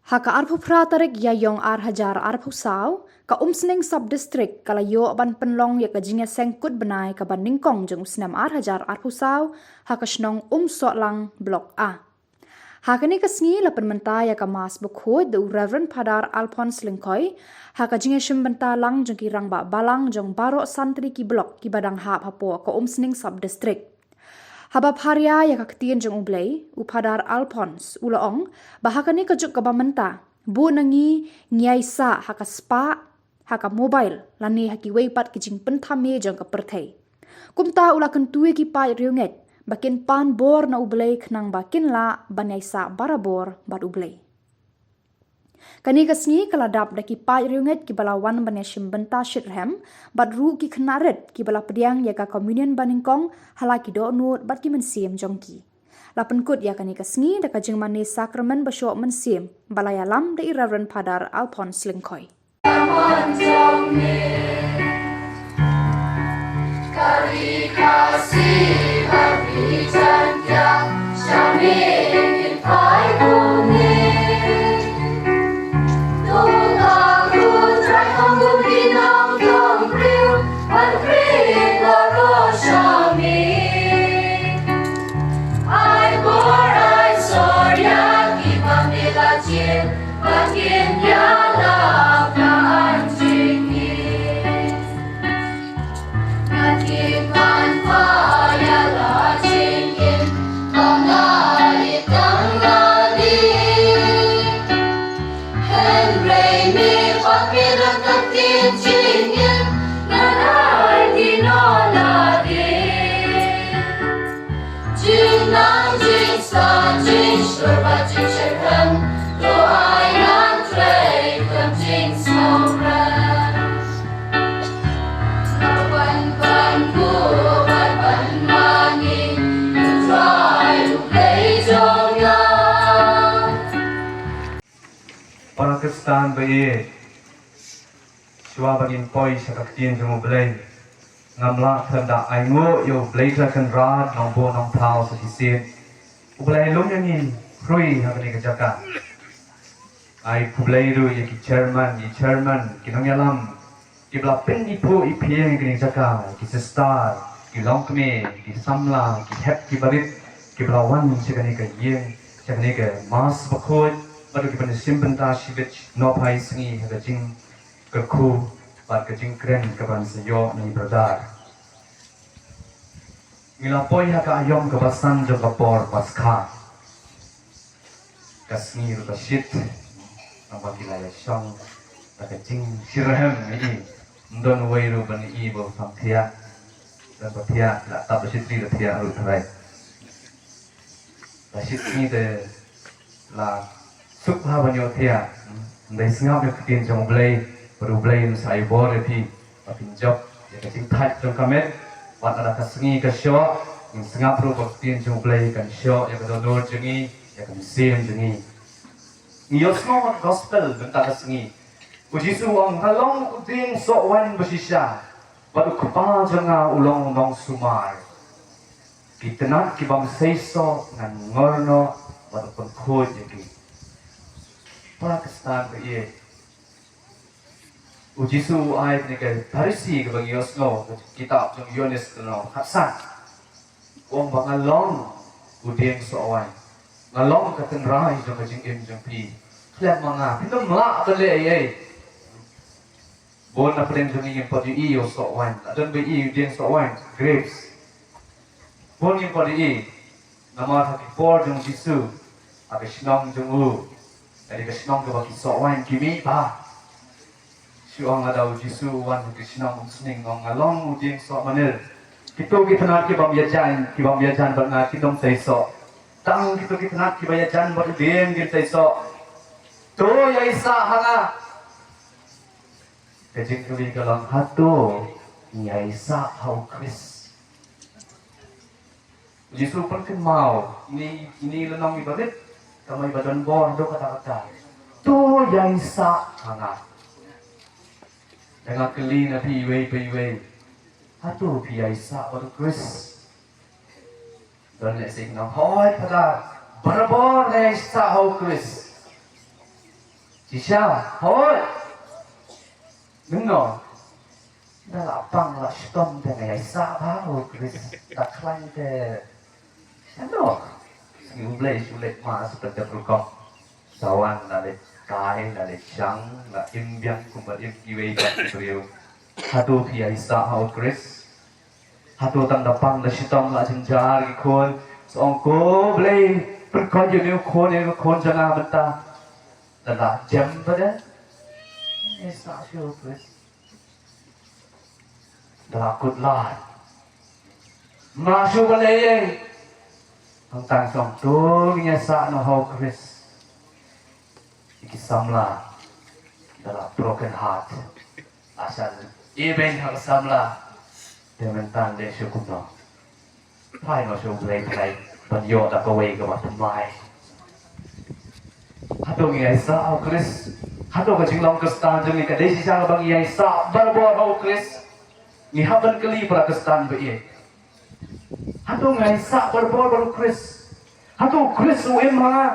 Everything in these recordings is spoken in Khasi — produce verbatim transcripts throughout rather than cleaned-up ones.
Ha ka arphew phra tarik Ïaiong ar hajar arphew saw, ka Umsning Sub District ka la ïoh ban pynlong ïa ka jingïaseng kut bnai kaba nyngkong jong u snem ar hajar arphew saw, ha ka shnong Umsohlang Block A. Ha kane ka sngi la pynmynta ïa ka Mass Bakhuid da u Reverend Father Alphonse Lyngkhoi, ha ka jingïashim bynta lang jong ki rangbah balang jong baroh san tylli ki block kiba dang hap hapoh ka Umsning Sub District. Haba pharia ïa ka ktien jong U Blei, u Father Alphonse u la ong ba ha kane ka juk kaba mynta, bun na ngi ngi ïai sah ha ka spah, ha ka mobile, lane ha kiwei pat ki jingpynthame jong ka pyrthei. Kumta u la kyntu ïa ki paid riewngeit ba kin pan bor na U Blei khnang ba kin lah ban ïai sah barabor bad U Blei. Kane ka sngi ka la dap da ki paid riewngeit kiba la wan ban ïashim bynta shitrhem, bad ruh ki khynnah rit kiba la pdiang ïa ka communion banyngkong ha la ki dohnud bad ki mynsiem jong ki. La pynkut ïa kane ka sngi da ka jingmane sakramen bashoh mynsiem ba la ïalam da i Reverend Father Alphonse Lyngkhoi. Para Khristan ba ïeit, shuwa ba ngin poi sha ka ktien jong U Blei, ngam lah khlem da ainguh ïa U Blei Trai Kynrad Nongbuh Nongthaw sa shisien, uba la ïalum ïa ngi khrui ha kane ka jaka. Ai khublei ruh ïa ki chairman, ki chairman, ki nongïalam, kiba la pyniphuh iphieng ïa kane ka jaka, ki sister, ki longkmie, ki samla, ki hep ki barit, kiba la wan sha kane ka ïing, sha kane ka Mass Bakhuid, bad kiba la shim bynta shibit nohphai sngi ha ka jingkyrkhu bad ka jingkren kaban sa ïoh na i brother. Ngi la poi ha ka aïom kaba san jong ka por Paskha. Ka sngi ruh ka shit, naba ki la ïashong da ka jingshitrhem ïa i. Ym don uwei ruh ban ïohi ba u sam thiah. Don ba thiah, la tap ba shit ri la thiah ruh tharai. La shit sngi te la suk bha ban ïohthiah. Ym dei sngap ïa ka ktien jong U Blei, bad U Blei un sa ai bor ïa phi ba phin jop ïa ka jingthait jong ka met. Bad lada ka sngi ka shoh, ngin sngap ruh ba ka ktien jong U Blei kan shoh ïa ka dohnud jong ngi, ïa ka mynsiem jong ngi. Ngi ïohsngew ha ka gospel mynta ka sngi, U Jisu u ong, nga long u dieng sohwaiñ bashisha, bad u Kpa jong nga u long u nongsumar. Ki tnat kiba ym seisoh ngan ngor noh bad u pynkhuid ïa ki. Para Khristan ba ïeit, U Jisu u ai kane ka Pharisi kaba ngi ïohsngew ha ka kitab jong u Ïoannis ka lynnong khatsan. U ong ba nga long u dieng sohwaiñ. Nga long ka tynrai jong ka jingim jong phi. Khlem ma nga phin ym lah ban leh ei ei. Bun na pdeng jong ngi ngim pat ïohi ïa u sohwaiñ. La don ba ïohi ïa u dieng sohwaiñ, grapes. Bun ngim pat ïohi. Namar ha ki por jong u Jisu, ha ka shnong jong u, ka dei ka shnong kaba ki sohwaiñ ki mih bha. Shu ong lada u Jisu u wan ha ka shnong Umsning, u ong nga long u dieng sohmanir. Kito ki tnat ki bym ïajan, ki bym ïajan bad nga kin ym seisoh. Tang kito ki tnat kiba ïajan bad u dieng kin seisoh. To ïaisah ha nga. Ka jingkylli ka long, hato ngi ïaisah ha u Khrist? U Jisu u pynkynmaw ine, ine i lynnong iba rit, ka mei ba don bor haduh katta katta. To ïaisah ha nga. Te nga kylli na phi iwei pa iwei, hato phi ïaisah bad u Khrist? Don lehse kin ong, hooid Phadar, barabor nga ïaisah ha u Khrist. Shisha, hoi. Nunno. Da la pang la shitom te nga ïaisah bha ha u Khrist. Da khlaiñ te. Shano. Sngi U Blei shu leit ma sa pynte pyrkhat. Sa wan la leit kai, la leit shang, la im biang kumba im kiwei pat ki briew. Hato phi ïaisah ha u Khrist? Hato tang da pang da shitom la jynjar ki khun. Sa ong ko Blei, pynkoit ïa une u khun, ïa une u khun jong nga mynta. Da la jem pat de. Ïaisah shuh u Khrist. Da la kut lad. Ym lah shuh ban leh ei ei. Hangta sa ong to ngin ïaisah noh ha u Khrist. Ïa ki samla. Da la broken heart. La shah ibeiñ ha ka samla. Te mynta leh shuh kumno. Phai noh sha U Blei, phai ban ïoh da kawei kaba thymmai. Hato ngi ïaisah ha u Khrist? Hato ka jinglong Khristan jong ngi ka dei shisha kaba ngi ïaisah barabor ha u Khrist? Ngi hap ban kylli para Khristan ba ïeit. Hato ngi ïaisah barabor bad u Khrist? Hato u Khrist u im ha nga?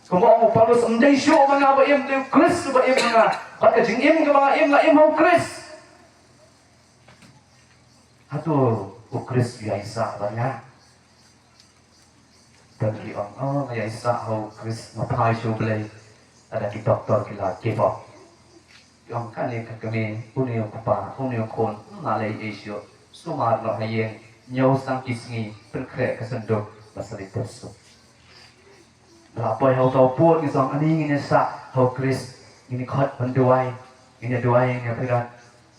Kumba ong u Paulus, ym dei shuh ma nga ba im, dei u Khrist uba im ha nga. Bad ka jingim kaba nga im, nga im ha u Khrist. Hato u Khrist u ïaisah bad nga? Don ki ong, oh, nga ïaisah ha u Khrist, nga phai sha U Blei. Lada ki doktor ki la give up. Ki ong kane ka kmie, une u kpa, une u khun, ym lah leh ei ei shuh. Sumar noh ha ïing, ñiew sang ki sngi, pynkhreh ka synduk, ba sa leit tip suk. Ba la poi ha uta u pud ngi sa ong ani ngin ïaisah ha u Khrist, ngin ïa khot ban duwai, ngin ïa duwai, ngin ïa pyrkhat.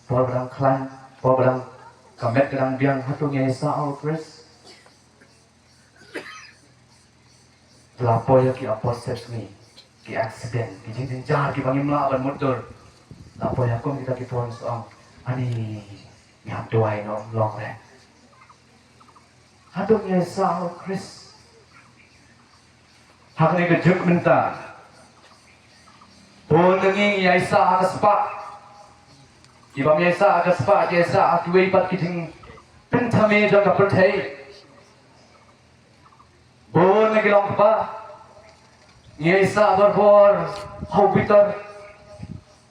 Por ba dang khlaiñ, por ba dang ka met ka dang biang, hato ngi ïaisah ha u Khrist? Ba la poi ha ki apostate ngi, ki accident, ki jingjynjar kiba ngim lah ban mutdur. La poi ha kum kita ki por ngi sa ong ani ngi hap duwai noh, ym long re. Hato ngi ïaisah ha u Khrist? Ha kane ka juk mynta, bun na ngi ngi ïaisah ha ka spah. Ki bym ïaisah ha ka spah, ki ïaisah ha kiwei pat ki jingpynthame jong ka pyrthei. Bun na ki long kpa, ngi ïaisah barabor ha u bitar.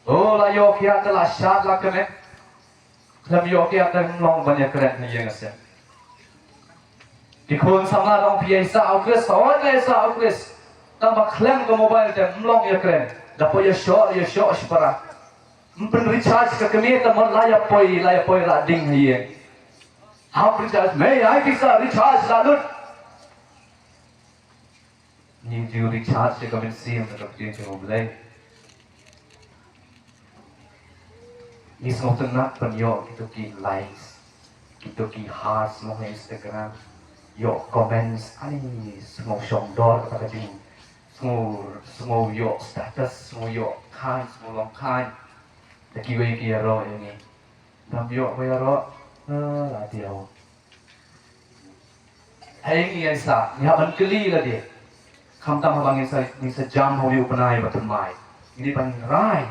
O, la ïoh kiad te la shad la kmen. Khlem ïoh kiad te ym long ban ïakren ha ïing ha sem. Ki khun samla ong phi ïaisah ha u Khrist, hooid nga ïaisah ha u Khrist. Tang ba khlem ka mobile te ym long ïakren. Da poi ïashoh, ïashoh shipara. Ym pyn recharge ka kmie te mut la ïa poi, la ïa poi la ding ha ïing. Hap recharge, mei ai pisa recharge la lut. Ngi ju recharge ïa ka mynsiem da ka ktien jong U Blei. Ngi sngewtynnat ban ïoh kito ki likes, kito ki hearts mo ha Instagram, ïoh comments, ani sngew shongdor kata ka jing, sngew, sngew ïoh status, sngew ïoh kind, sngew long kind. Da kiwei ki ïaroh ïa ngi. Dang ïoh ba ïaroh, eh, la diaw. Hei ngi ïaisah, ngi hap ban kylli lade. Khamtam haba ngin sa, ngin sa jam ha une u bnai ba thymmai. Ngi dei ban rai.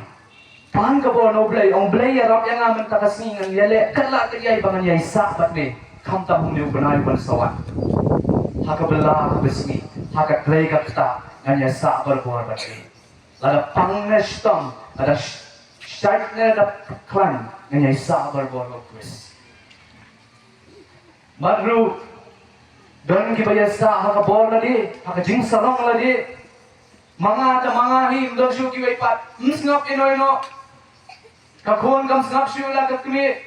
Pan ka bor na U Blei, ong Blei ïarap ïa nga mynta ka sngi ngan ïaleh katba lah ka ïai ba ngan ïaisah bad me. Khamtam ha une u bnai ban sa wan. Ha ka bylla, ha ka sngi, ha ka trei ka ktah, ngan ïaisah barabor bad me. Lada pang ne shitom, lada sh-, shait ne da khlaiñ, ngan ïaisah barabor bad u Khrist. Bad ruh, don kiba ïaisah ha ka bor lade, ha ka jingsarong lade. Ma nga te ma nga hi, ym don shuh kiwei pat, ym sngap ino ino. Ka khun kam sngap shuh la ka kmie.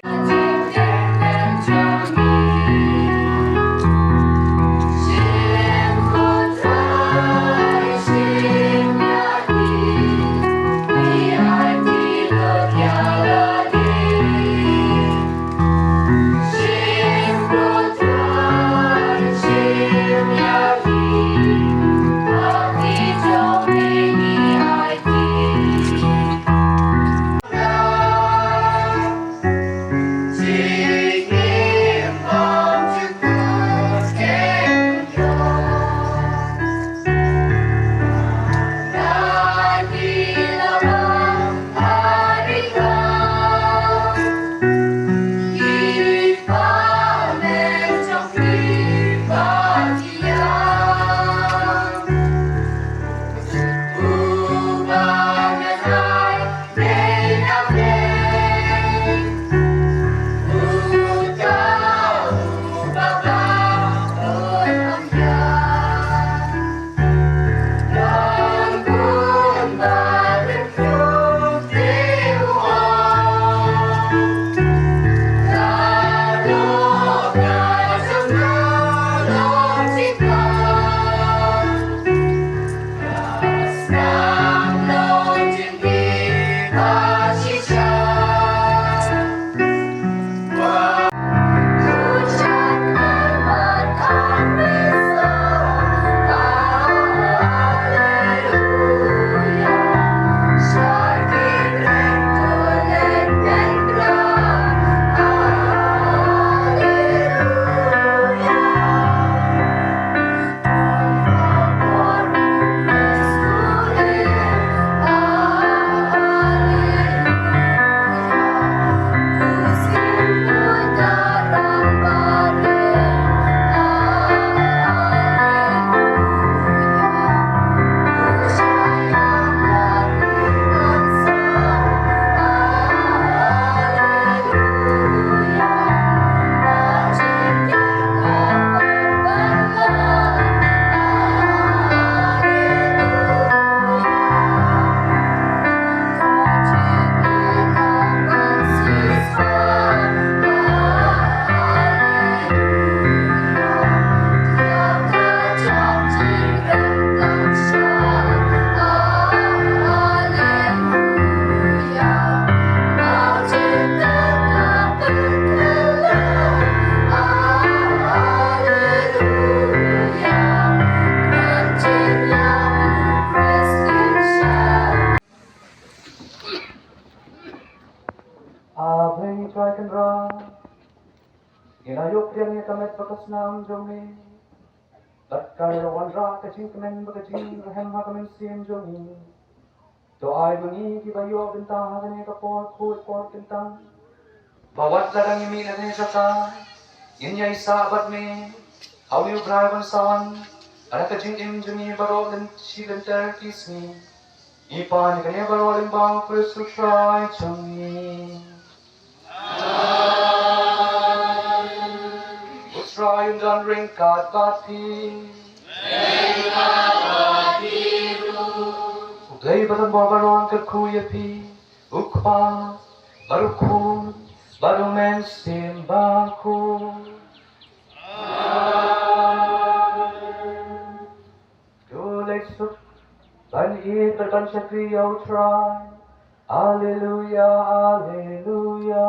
Ave Trai Kynrad, ngi la ïoh pdiang ïa ka met bad ka snam jong me, bad ka la wanrah ka jingkmen bad ka jingrhem ha ka mynsiem jong ngi. To ai ma ngi kiba ïoh bynta ha kane ka por khuid por kyntang, ba wat lada ngi mih na kane ka jaka, ngin ïai sah bad me ha une u bnai ban sa wan, ha ka jingim jong ngi baroh lynti lynter ki sngi. Ngi pan ïa kane baroh lyngba u Khrist u Trai jong ngi. U Trai un don ryngkat bad phi. U Blei ba don bor baroh un kyrkhu ïa phi, u Kpa bad u Khun bad u Mynsiem Bakhuid. To leit suk ban ïeit bad ban shakri ïa u Trai. Alleluia, alleluia.